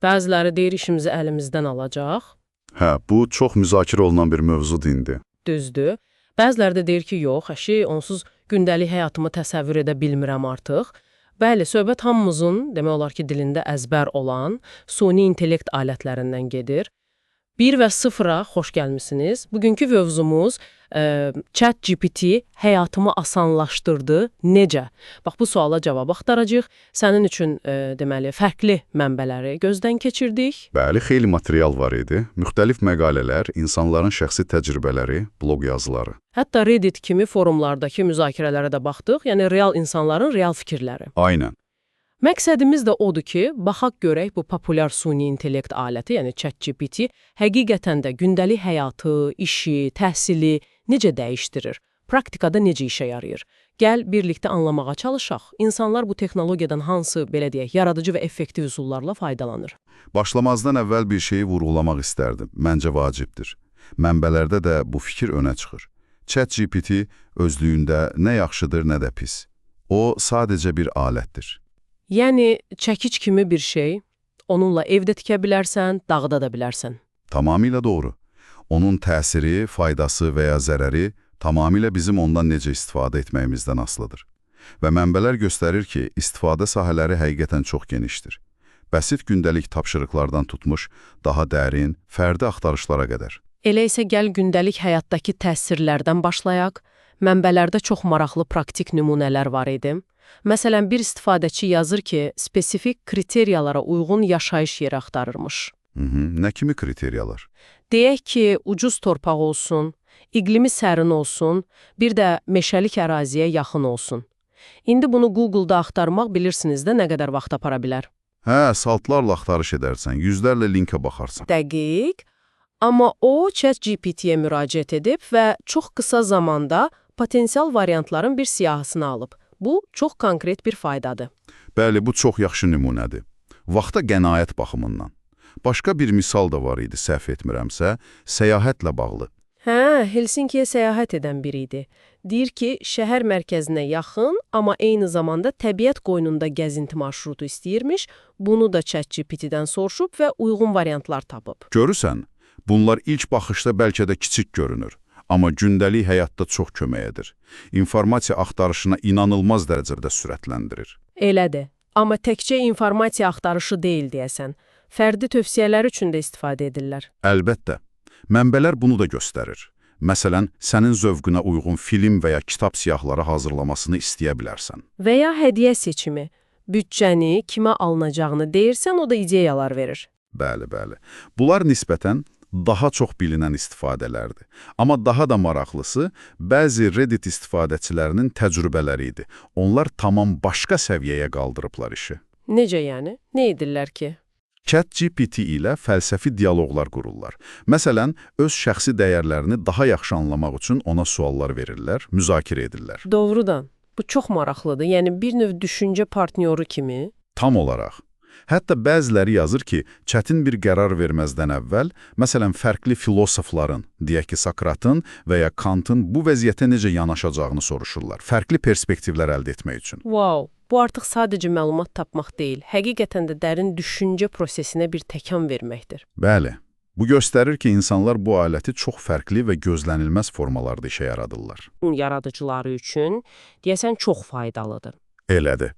Bəziləri deyir işimizi əlimizdən alacaq. Hə, bu çox müzakirə olunan bir mövzudur indi. Düzdür. Bəziləri də deyir ki, yox, əşi, onsuz gündəlik həyatımı təsəvvür edə bilmirəm artıq. Bəli, söhbət hamımızın, demək olar ki, dilində əzbər olan süni intellekt alətlərindən gedir. 1 və 0-a xoş gəlmisiniz. Bugünkü mövzumuz ChatGPT həyatımı asanlaşdırdı. Necə? Bax bu suala cavab axtaracağıq. Sənin üçün deməli fərqli mənbələri gözdən keçirdik. Bəli, xeyli material var idi. Müxtəlif məqalələr, insanların şəxsi təcrübələri, bloq yazıları. Hətta Reddit kimi forumlardakı müzakirələrə də baxdıq. Yəni real insanların real fikirləri. Aynən. Məqsədimiz də odur ki, baxaq görək bu populyar süni intellekt aləti, yəni ChatGPT həqiqətən də gündəlik həyatı, işi, təhsili necə dəyişdirir? Praktikada necə işə yarayır? Gəl birlikdə anlamağa çalışaq. İnsanlar bu texnologiyadan hansı, belə deyək, yaradıcı və effektiv üsullarla faydalanır? Başlamazdan əvvəl bir şeyi vurğulamaq istərdim. Məncə vacibdir. Mənbələrdə də bu fikir önə çıxır. ChatGPT özlüyündə nə yaxşıdır, nə də pis. O sadəcə bir alətdir. Yəni çəkic kimi bir şey, onunla evdə tikə bilərsən, dağıda da bilərsən. Tamamilə doğru. Onun təsiri, faydası və ya zərəri tamamilə bizim ondan necə istifadə etməyimizdən asılıdır. Və mənbələr göstərir ki, istifadə sahələri həqiqətən çox genişdir. Bəsit gündəlik tapşırıqlardan tutmuş, daha dərin, fərdi axtarışlara qədər. Elə isə gəl gündəlik həyatdakı təsirlərdən başlayaq. Mənbələrdə çox maraqlı praktik nümunələr var idi. Məsələn, bir istifadəçi yazır ki, spesifik kriteriyalara uyğun yaşayış yeri axtarırmış. Hı, nə kimi kriteriyalar? Deyək ki, ucuz torpaq olsun, iqlimi sərin olsun, bir də meşəlik əraziyə yaxın olsun. İndi bunu Google-da axtarmaq bilirsiniz də nə qədər vaxt apara bilər. Hə, saatlarla axtarış edərsən, yüzlərlə linkə baxarsan. Dəqiq. Amma o ChatGPT-yə müraciət edib və çox qısa zamanda potensial variantların bir siyahısını alıb. Bu, çox konkret bir faydadır. Bəli, bu çox yaxşı nümunədir. Vaxta qənaət baxımından. Başqa bir misal da var idi, səhv etmirəmsə, səyahətlə bağlı. Hə, Helsinkiyə səyahət edən biri idi. Deyir ki, şəhər mərkəzinə yaxın, amma eyni zamanda təbiət qoynunda gəzinti marşrutu istəyirmiş. Bunu da ChatGPT-dən soruşub və uyğun variantlar tapıb. Görürsən, bunlar ilk baxışda bəlkə də kiçik görünür, amma gündəlik həyatda çox kömək edir. İnformasiya axtarışına inanılmaz dərəcədə sürətləndirir. Elədir. Amma təkcə informasiya axtarışı deyil deyəsən. Fərdi tövsiyələr üçün də istifadə edirlər. Əlbəttə, mənbələr bunu da göstərir. Məsələn, sənin zövqünə uyğun film və ya kitab siyahıları hazırlamasını istəyə bilərsən. Və ya hədiyyə seçimi. Büdcəni, kimə alınacağını deyirsən, o da ideyalar verir. Bəli, bəli. Bunlar nisbətən daha çox bilinən istifadələrdir. Amma daha da maraqlısı, bəzi Reddit istifadəçilərinin təcrübələri idi. Onlar tamam başqa səviyyəyə qaldırıblar işi. Necə yəni? Nə edirlər ki? ChatGPT ilə fəlsəfi dialoqlar qururlar. Məsələn, öz şəxsi dəyərlərini daha yaxşı anlamaq üçün ona suallar verirlər, müzakirə edirlər. Doğrudan. Bu çox maraqlıdır. Yəni bir növ düşüncə partnyoru kimi. Tam olaraq. Hətta bəziləri yazır ki, çətin bir qərar verməzdən əvvəl, məsələn, fərqli filosofların, deyək ki, Sokratın və ya Kantın bu vəziyyətə necə yanaşacağını soruşurlar. Fərqli perspektivlər əldə etmək üçün. Wow! Bu artıq sadəcə məlumat tapmaq deyil, həqiqətən də dərin düşüncə prosesinə bir təkan verməkdir. Bəli. Bu göstərir ki, insanlar bu aləti çox fərqli və gözlənilməz formalarda işə yaradırlar. Yaradıcıları üçün deyəsən çox faydalıdır. Elədir.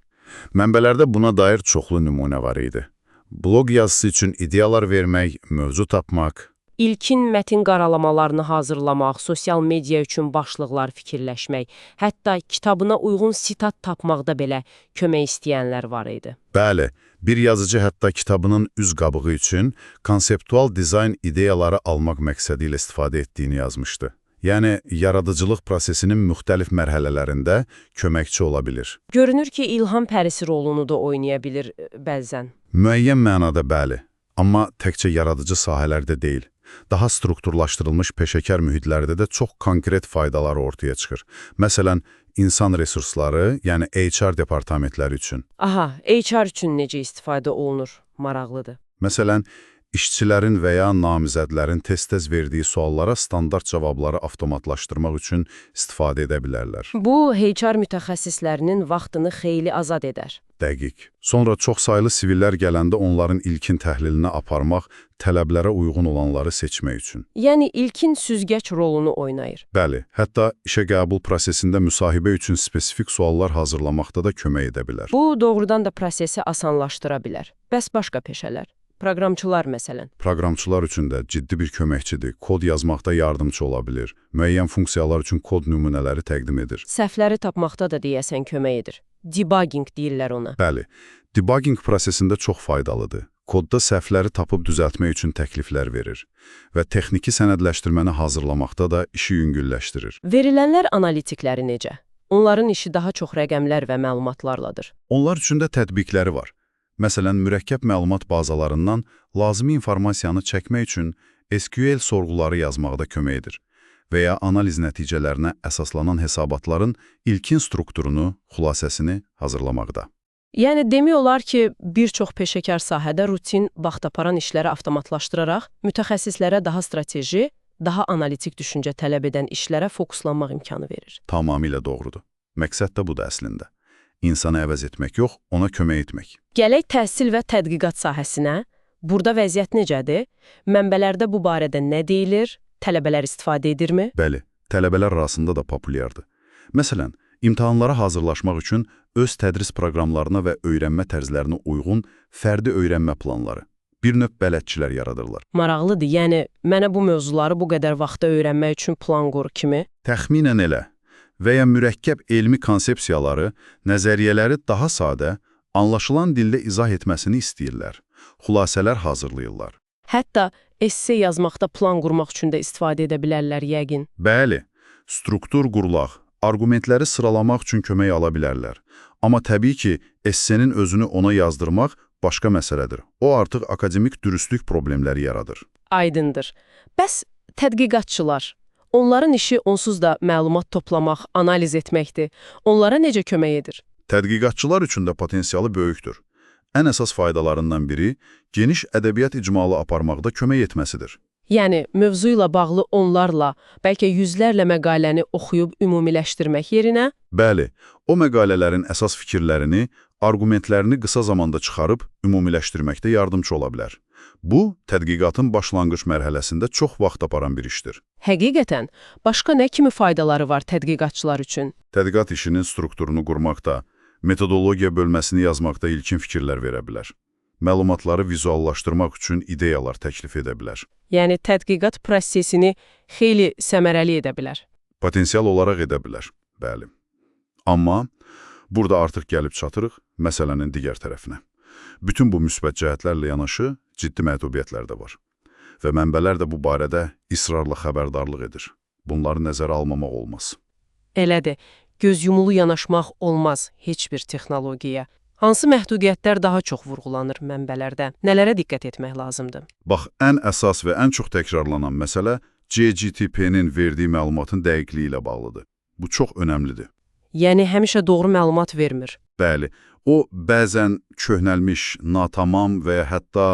Mənbələrdə buna dair çoxlu nümunə var idi. Bloq yazısı üçün ideyalar vermək, mövzu tapmaq. İlkin mətin qaralamalarını hazırlamaq, sosial media üçün başlıqlar fikirləşmək, hətta kitabına uyğun sitat tapmaqda belə kömək istəyənlər var idi. Bəli, bir yazıcı hətta kitabının üz qabığı üçün konseptual dizayn ideyaları almaq məqsədi ilə istifadə etdiyini yazmışdı. Yəni, yaradıcılıq prosesinin müxtəlif mərhələlərində köməkçi ola bilir. Görünür ki, ilham pərisi rolunu da oynaya bilir bəzən. Müəyyən mənada bəli, amma təkcə yaradıcı sahələrdə deyil. Daha strukturlaşdırılmış peşəkar mühitlərdə də çox konkret faydaları ortaya çıxır. Məsələn, insan resursları, yəni HR departamentləri üçün. Aha, HR üçün necə istifadə olunur? Maraqlıdır. Məsələn, İşçilərin və ya namizədlərin tez-tez verdiyi suallara standart cavabları avtomatlaşdırmaq üçün istifadə edə bilərlər. Bu, HR mütəxəssislərinin vaxtını xeyli azad edər. Dəqiq. Sonra çoxsaylı sivillər gələndə onların ilkin təhlilini aparmaq, tələblərə uyğun olanları seçmək üçün. Yəni ilkin süzgəc rolunu oynayır. Bəli, hətta işə qəbul prosesində müsahibə üçün spesifik suallar hazırlamaqda da kömək edə bilər. Bu, doğrudan da prosesi asanlaşdıra bilər. Bəs başqa peşələr? Proqramçılar məsələn. Proqramçılar üçün də ciddi bir köməkçidir. Kod yazmaqda yardımçı ola bilir. Müəyyən funksiyalar üçün kod nümunələri təqdim edir. Səhvləri tapmaqda da deyəsən kömək edir. Debugging deyirlər ona. Bəli, debugging prosesində çox faydalıdır. Kodda səhvləri tapıb düzəltmək üçün təkliflər verir və texniki sənədləşdirməni hazırlamaqda da işi yüngülləşdirir. Verilənlər analitikləri necə? Onların işi daha çox rəqəmlər və məlumatlarladır. Onlar üçün də tətbiqləri var. Məsələn, mürəkkəb məlumat bazalarından lazımi informasiyanı çəkmək üçün SQL sorğuları yazmaqda kömək edir və ya analiz nəticələrinə əsaslanan hesabatların ilkin strukturunu, xülasəsini hazırlamaqda. Yəni demək olar ki, bir çox peşəkar sahədə rutin, vaxt aparan işləri avtomatlaşdıraraq mütəxəssislərə daha strateji, daha analitik düşüncə tələb edən işlərə fokuslanmaq imkanı verir. Tamamilə doğrudur. Məqsəd də budur əslində. İnsanı əvəz etmək yox, ona kömək etmək. Gələk təhsil və tədqiqat sahəsinə. Burada vəziyyət necədir? Mənbələrdə bu barədə nə deyilir? Tələbələr istifadə edirmi? Bəli, tələbələr arasında da populyardır. Məsələn, imtahanlara hazırlaşmaq üçün öz tədris proqramlarına və öyrənmə tərzlərinə uyğun fərdi öyrənmə planları, bir növ bələdçilər yaradırlar. Maraqlıdır. Yəni mənə bu mövzuları bu qədər vaxtda öyrənmək üçün plan qur kimi. Təxminən elə və ya mürəkkəb elmi konsepsiyaları, nəzəriyyələri daha sadə, anlaşılan dildə izah etməsini istəyirlər. Xülasələr hazırlayırlar. Hətta esse yazmaqda plan qurmaq üçün də istifadə edə bilərlər yəqin. Bəli, struktur qurmaq, arqumentləri sıralamaq üçün kömək ala bilərlər. Amma təbii ki, essenin özünü ona yazdırmaq başqa məsələdir. O artıq akademik dürüstlük problemləri yaradır. Aydındır. Bəs tədqiqatçılar? Onların işi onsuz da məlumat toplamaq, analiz etməkdir. Onlara necə kömək edir? Tədqiqatçılar üçün də potensialı böyükdür. Ən əsas faydalarından biri geniş ədəbiyyat icmalı aparmaqda kömək etməsidir. Yəni mövzu ilə bağlı onlarla, bəlkə yüzlərlə məqaləni oxuyub ümumiləşdirmək yerinə Bəli, o məqalələrin əsas fikirlərini, arqumentlərini qısa zamanda çıxarıb ümumiləşdirməkdə yardımçı ola bilər. Bu, tədqiqatın başlanğıc mərhələsində çox vaxt aparan bir işdir. həqiqətən başqa nə kimi faydaları var tədqiqatçılar üçün? Tədqiqat işinin strukturunu qurmaqda, metodologiya bölməsini yazmaqda ilkin fikirlər verə bilər. Məlumatları vizuallaşdırmaq üçün ideyalar təklif edə bilər. Yəni tədqiqat prosesini xeyli səmərəli edə bilər. Potensial olaraq edə bilər, bəli. Amma burada artıq gəlib çatırıq məsələnin digər tərəfinə. Bütün bu müsbət cəhətlərlə yanaşı ciddi məhdudiyyətlər də var. Və mənbələr də bu barədə israrla xəbərdarlıq edir. Bunları nəzərə almamaq olmaz. Elədir. Göz yumulu yanaşmaq olmaz heç bir texnologiyaya. Hansı məhdudiyyətlər daha çox vurğulanır mənbələrdə? Nələrə diqqət etmək lazımdır? Bax, ən əsas və ən çox təkrarlanan məsələ ChatGPT-nin verdiyi məlumatın dəqiqliyi ilə bağlıdır. Bu çox önəmlidir. Yəni həmişə doğru məlumat vermir. Bəli, o bəzən köhnəlmiş, natamam və ya hətta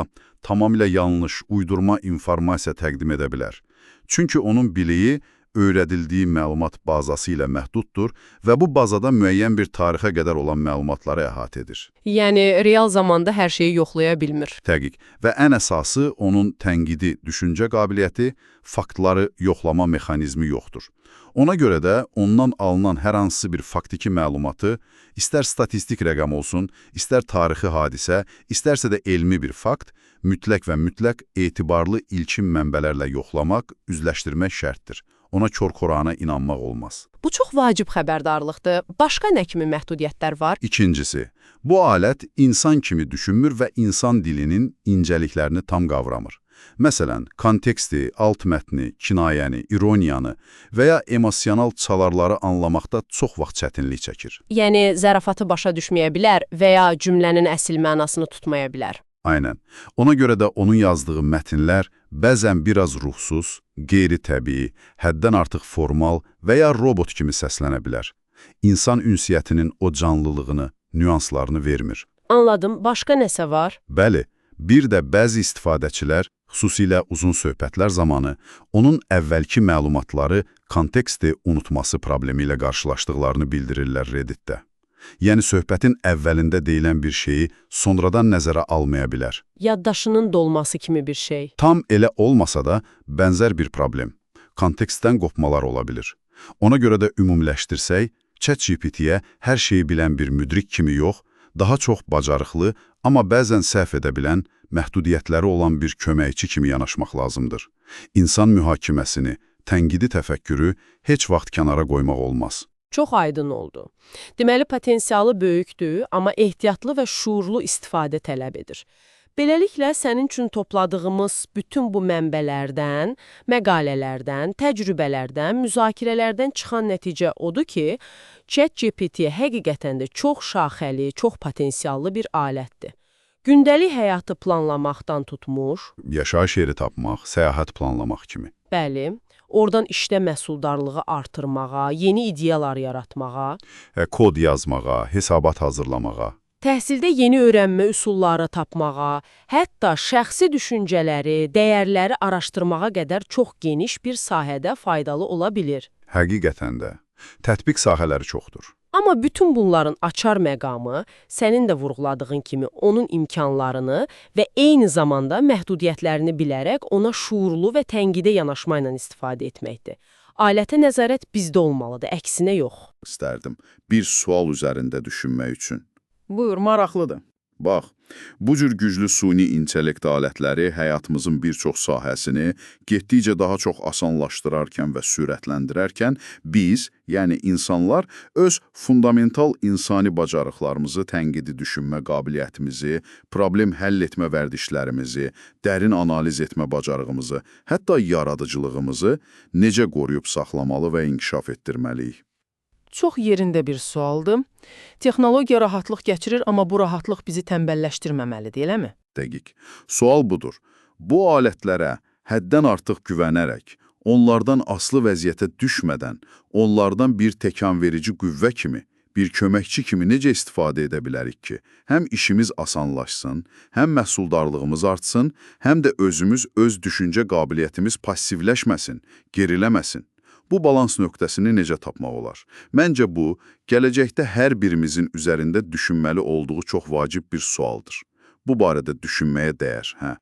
tamamilə yanlış, uydurma informasiya təqdim edə bilər. Çünki onun biliyi öyrədildiyi məlumat bazası ilə məhduddur və bu bazada müəyyən bir tarixə qədər olan məlumatları əhatə edir. Yəni real zamanda hər şeyi yoxlaya bilmir. Təqiq. Və ən əsası onun tənqidi düşüncə qabiliyyəti, faktları yoxlama mexanizmi yoxdur. Ona görə də ondan alınan hər hansı bir faktiki məlumatı, istər statistik rəqəm olsun, istər tarixi hadisə, istərsə də elmi bir fakt, mütləq və mütləq etibarlı ilkin mənbələrlə yoxlamaq, üzləşdirmək şərtdir. Ona kor-korana inanmaq olmaz. Bu çox vacib xəbərdarlıqdır. Başqa nə kimi məhdudiyyətlər var? İkincisi, bu alət insan kimi düşünmür və insan dilinin incəliklərini tam qavramır. Məsələn, konteksti, alt mətni, kinayəni, ironiyanı və ya emosional çalarları anlamaqda çox vaxt çətinlik çəkir. Yəni zarafatı başa düşməyə bilər və ya cümlənin əsl mənasını tutmaya bilər. Aynen. Ona görə də onun yazdığı mətnlər bəzən biraz ruhsuz, qeyri-təbii, həddən artıq formal və ya robot kimi səslənə bilər. İnsan ünsiyyətinin o canlılığını, nüanslarını vermir. Anladım. Başqa nəsə var? Bəli, Bir də bəzi istifadəçilər, xüsusilə uzun söhbətlər zamanı, onun əvvəlki məlumatları, konteksti unutması problemi ilə qarşılaşdıqlarını bildirirlər Reddit-də. Yəni söhbətin əvvəlində deyilən bir şeyi sonradan nəzərə almaya bilər. Yaddaşının dolması kimi bir şey. Tam elə olmasa da bənzər bir problem. Kontekstdən qopmalar ola bilir. Ona görə də ümumiləşdirsək, ChatGPT-yə hər şeyi bilən bir müdrik kimi yox, daha çox bacarıqlı, amma bəzən səhv edə bilən, məhdudiyyətləri olan bir köməkçi kimi yanaşmaq lazımdır. İnsan mühakiməsini, tənqidi təfəkkürü heç vaxt kənara qoymaq olmaz. Çox aydın oldu. Deməli, potensialı böyükdür, amma ehtiyatlı və şuurlu istifadə tələb edir. Beləliklə, sənin üçün topladığımız bütün bu mənbələrdən, məqalələrdən, təcrübələrdən, müzakirələrdən çıxan nəticə odur ki, ChatGPT həqiqətən də çox şaxəli, çox potensiallı bir alətdir. Gündəlik həyatı planlamaqdan tutmuş, Yaşayış yeri tapmaq, səyahət planlamaq kimi. bəli, oradan işdə məhsuldarlığı artırmağa, yeni ideyalar yaratmağa, Kod yazmağa, hesabat hazırlamağa. Təhsildə yeni öyrənmə üsulları tapmağa, hətta şəxsi düşüncələri, dəyərləri araşdırmağa qədər çox geniş bir sahədə faydalı ola bilir. Həqiqətən də. Tətbiq sahələri çoxdur. Amma bütün bunların açar məqamı, sənin də vurğuladığın kimi onun imkanlarını və eyni zamanda məhdudiyyətlərini bilərək ona şuurlu və tənqidə yanaşma ilə istifadə etməkdir. Alətə nəzarət bizdə olmalıdır, əksinə yox. İstərdim bir sual üzərində düşünmək üçün. Buyur, maraqlıdır. Bax, bu cür güclü süni intellekt alətləri həyatımızın bir çox sahəsini getdikcə daha çox asanlaşdırarkən və sürətləndirərkən biz, yəni insanlar, öz fundamental insani bacarıqlarımızı, tənqidi düşünmə qabiliyyətimizi, problem həll etmə vərdişlərimizi, dərin analiz etmə bacarığımızı, hətta yaradıcılığımızı necə qoruyub saxlamalı və inkişaf etdirməliyik? Çox yerində bir sualdır. Texnologiya rahatlıq gətirir, amma bu rahatlıq bizi tənbəlləşdirməməlidir, eləmi? Dəqiq. Sual budur. Bu alətlərə həddən artıq güvənərək, onlardan aslı vəziyyətə düşmədən, onlardan bir təkanverici qüvvə kimi, bir köməkçi kimi necə istifadə edə bilərik ki, həm işimiz asanlaşsın, həm məhsuldarlığımız artsın, həm də özümüz öz düşüncə qabiliyyətimiz passivləşməsin, geriləməsin. Bu balans nöqtəsini necə tapmaq olar? Məncə bu, gələcəkdə hər birimizin üzərində düşünməli olduğu çox vacib bir sualdır. Bu barədə düşünməyə dəyər, hə.